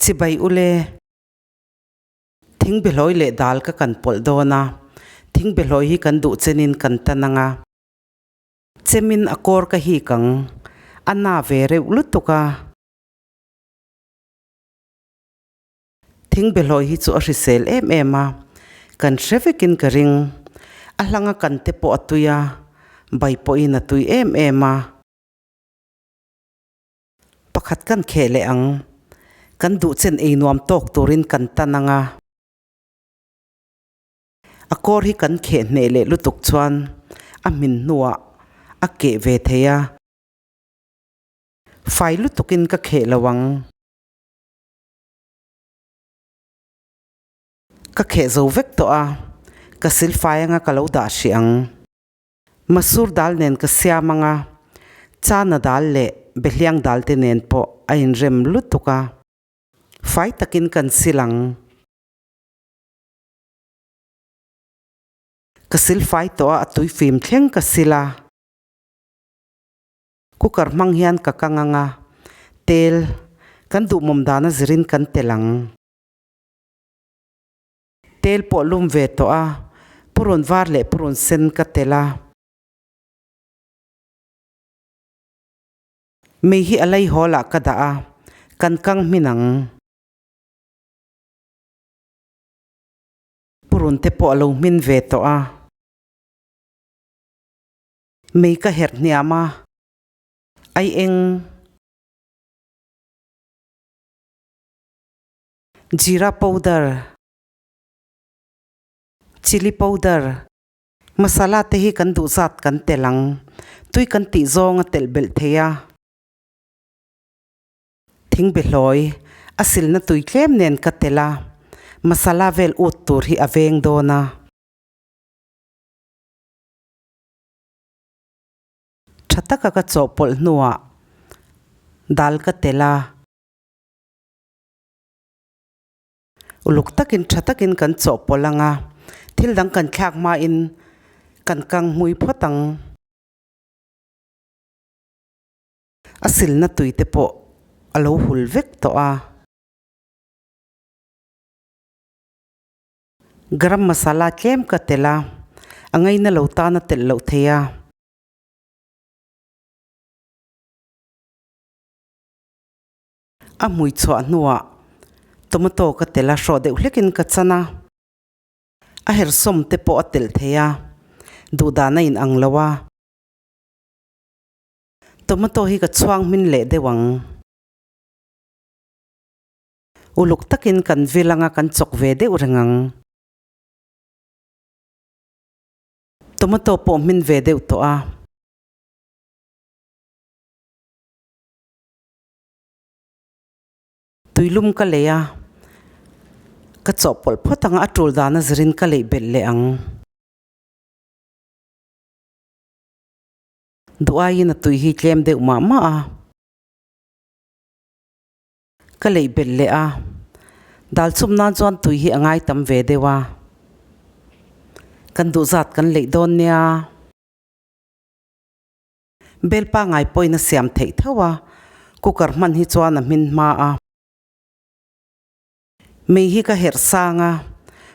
Chibai ule. Thingbehlawi leh dal ka kan pawlh dawn a, thingbehlawi hi kan duh chenin kan tan ang a. Chemin a kawr ka hik ang, a na ve reuh lutuk a. Thingbehlawi hi chu a hrisel em em a, kan hre vekin ka ring. A hlanga kan te pawh a tui a, bai pawhin a tui em em a. Pakhat kan kheh leh ang. Kan duh chen ei nuam tawk turin kan tan ang a. A kawr hi kan kheh hneh leh lutuk chuan a hmin hnuah a keh ve thei a. Fai lutukin ka kheh lo ang. Ka kheh zo vek tawh a, ka silfai anga ka lo dah hrih ang. Masur dal nen ka siam ang a, chana dal leh behliang dal te nen pawh a inrem lutuk a, fai takin kan sil ang. Ka sil fai tawh a, a tui fim thleng ka sil a. Cooker hmang hian ka kang ang a, tel kan duhmawm dana zirin kan tel ang. Tel pawh lum ve tawh a, purun var leh purun sen ka tel a. Mei hi a lei hawl ah ka dah a, kan kang hmin ang. Purun te pawh a lo hmin ve tawh a. Mei ka herh hniam a, ai eng. Jeera powder, chilli powder, masala te hi kan duh zat kan telh ang. Tui kan tih zawng a telh belh thei a. Thingbehlawi, a silna tui tlem nen ka telh a, masala vel ut tur hi a veng dawn a. Tha taka ka chawhpawlh hnuah dal ka telh a. Uluk takin tha takin kan chawhpawlh ang a, thil dang kan thlak hmain kan kang hmui phawt ang. A silna tui te pawh a lo hul vek tawh a. Garam masala tlem ka telh a, a ngaina lo tan a telh loh thei a. A hmui chhuah hnuah tomato ka telh a, hrawh deuh hlekin ka chan a, a hersawm te pawh a telh thei a, duhdan a inang lo a. Tomato hi ka chhuang hmin leh deuh ang. Uluk takin kan vil anga kan chawk ve deuh reng ang. Tomato pawh hmin ve deuh tawh a. Tuilum ka lei a, ka chawhpawlh phawt ang a, a tul dana zirin ka leih belh leh ang. Duh aiin a tui hi tlem deuh mah mah a, ka leih belh leh a, dal chhum nan chuan tui hi a ngai tam ve deuh a, kan duh zat kan leih dawn nia. Bel pangngai pawhin a siam theih tho a, cooker hman hi chuan a hmin hma a. Mei hi ka herh sang a,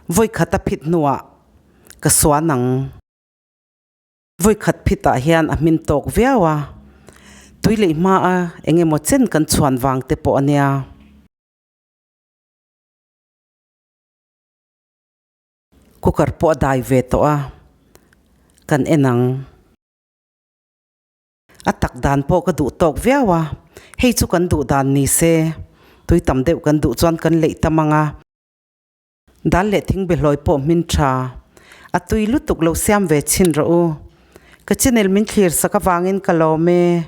vawi khat a phit hnuah ka suan ang. Vawi khat phitah hian a hmin tawk viau a, tui leh hma a eng emaw chen kan chhuan vang te pawh a nia. Cooker pawh a dai ve tawh a, kan en ang. A tak dan pawh ka duh tawk viau a, hei chu kan duh dan ni se, tui tam deuh kan duh chuan kan leih tam ang a. Dal leh thingbehlawi pawh hmin tha, a tui lutuk lo siam ve chhin rawh u. Ka channel min thlir sak avangin ka lawm e.